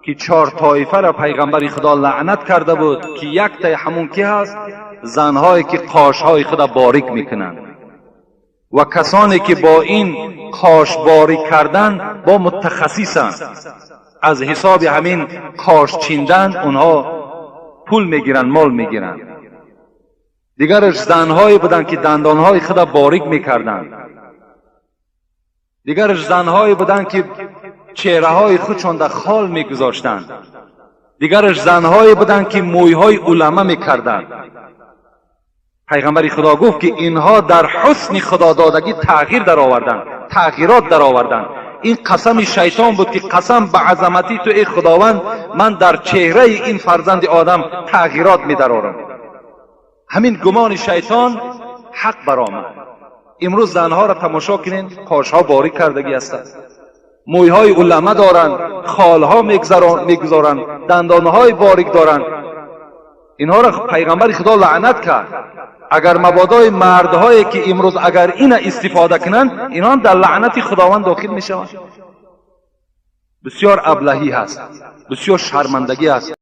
Ки чор тоифа ра пайғамбари Худо лаънат карда буд, ки яктаи ҳамун ки ҳаст? Занҳое ки қошҳои худа борик мекунанд ва касоне ки бо ин қош борик кардан бо мутахассисанд, аз ҳисоби ҳамин қош чиндан онҳо пул мегиранд, мол мегиранд. Дигараш занҳое буданд, ки дандонҳои худа борик мекарданд. Дигараш занҳое буданд, ки чеҳраҳои худшон дар хол мегузоштанд. Дигараш занҳое буданд, ки мӯйҳои улама мекарданд. Пайғамбари Худо гуфт, ки инҳо дар ҳусни худододагӣ тағйир дароварданд, тағйирот дароварданд. Ин қасами шайтон буд, ки қасам ба азамати ту, эй Худованд, ман дар чеҳраи ин фарзанди одам тағйирот медарорам. Ҳамин гумони шайтон ҳақ баромад. Имрӯз занҳоро тамошо кунед: қошҳо борик кардагӣ ҳастанд, мӯйҳои улама доранд, холҳо мегузоранд, дандонҳои борик доранд. Инҳоро пайғамбари Худо лаънат кард. Агар мабодои мардҳое ки имрӯз агар ина истифода кунанд, инҳо дар лаънати Худованд дохил мешаванд. Бисёр аблаҳӣ ҳаст, бисёр шармандагӣ ҳаст.